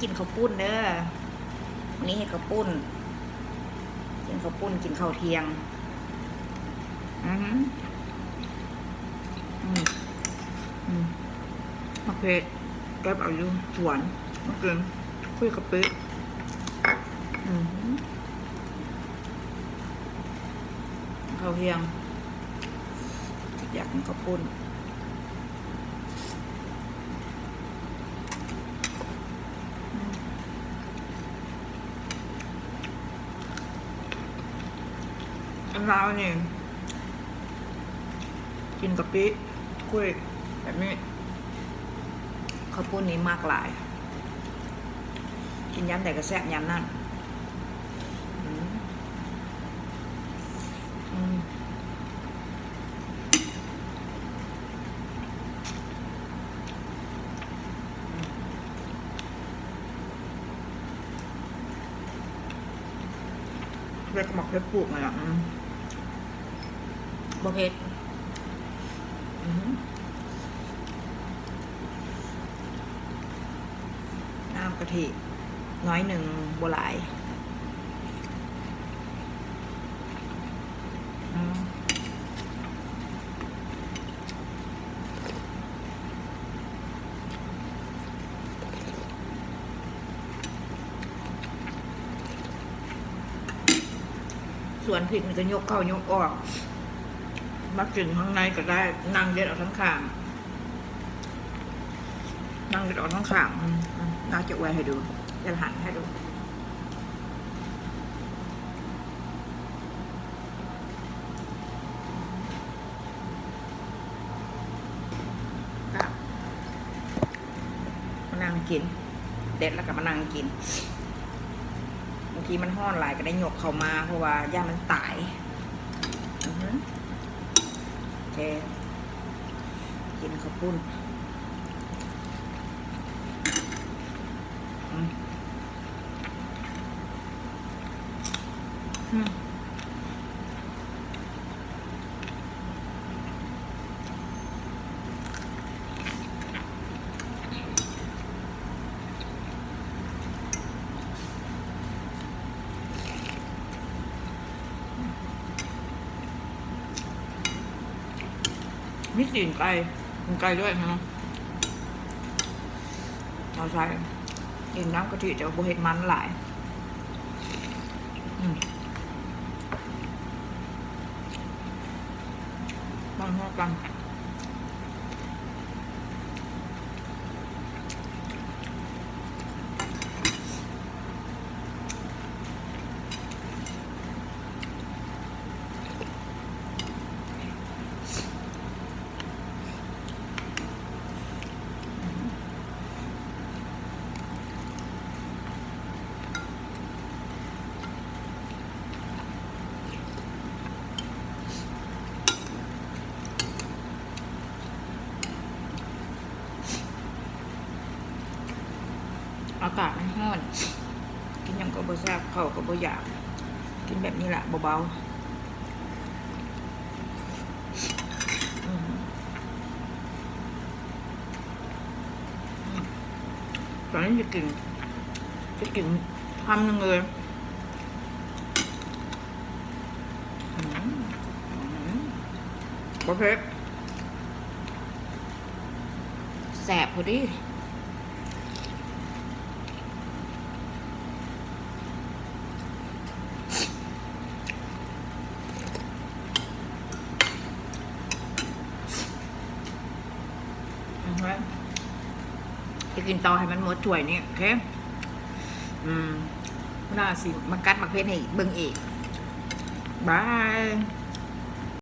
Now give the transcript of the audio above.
ກິນເຂົ້າປຸ້ນເດີ ມື້ນີ້ເຮັດເຂົ້າປຸ້ນ ກິນເຂົ້າປຸ້ນ ກິນເຂົ້າທ່ຽງ. ອື ອື ອື ໝາກເຜັດ ເກັບເອົາຢູ່ສວນ ມາກິນ ຄຸຍກະປິ. ອື ເຂົ້າທ່ຽງ ຢາກກິນເຂົ້າປຸ້ນ. ອືມ ຄົນລາວນີ້ກິນກະປິຄຸຍແບບນີ້ ເຂົ້າປຸ້ນນີ້ມັກຫຼາຍ ກິນຍາມໃດກໍແຊບຍາມນັ້ນ. ອືມ ອືມ ເຜັດ ໝາກເຜັດປູກຫັ້ນລະ ອືມ ບໍ່ເຜັດ. ອືມ ນ້ຳກະທິໜ້ອຍໜຶ່ງ ບໍ່ຫຼາຍ. ອືມ ສວນພິກນີ້ກໍຍົກເຂົ້າຍົກອອກ ມາກິນທາງໃນກໍໄດ້ ນັ່ງເດັດເອົາທາງຂ້າງ. ນັ່ງເດັດອອກທາງຂ້າງ ອືມ ອືມ ໜ້າຈະອວຍໃຫ້ດູ ຈະຫັນໃຫ້ດູ. ມານັ່ງກິນ ເດັດແລ້ວກໍມານັ່ງກິນ. ບາງທີມັນຮ້ອນຫຼາຍກໍໄດ້ຍົກເຂົ້າມາ ເພາະວ່າຢ້ານມັນຕາຍ. ອືຮຶ ໂອເຄ ກິນເຂົ້າປຸ້ນ. ອືມ ອືມ ມີຕີນໄກ່ ຕີນໄກ່ດ້ວຍເນາະ. ເອົາໃສ່ ກິນນ້ຳກະທິ ແຕ່ວ່າບໍ່ເຮັດມັນຫຼາຍ. ອືມ ມັນເທົ່າກັນ. ອາກາດມັນຮ້ອນ ກິນຫຍັງກໍບໍ່ແຊບ ເຂົ້າກໍບໍ່ຢາກ ກິນແບບນີ້ລະ ເບົາໆ. ອືມ ອືມ ຕອນນີ້ຈະກິນ ຈະກິນຄຳໜຶ່ງເລີຍ. ອືມ ອືມ ບໍ່ເຜັດ ແຊບພໍດີ. ອືຮຶ ຈະກິນຕໍ່ໃຫ້ມັນໝົດຖ້ວຍນີ້ ໂອເຄ. ອືມ ມື້ໜ້າຊິມາກັດໝາກເຜັດໃຫ້ເບິ່ງອີກ. ບາຍ.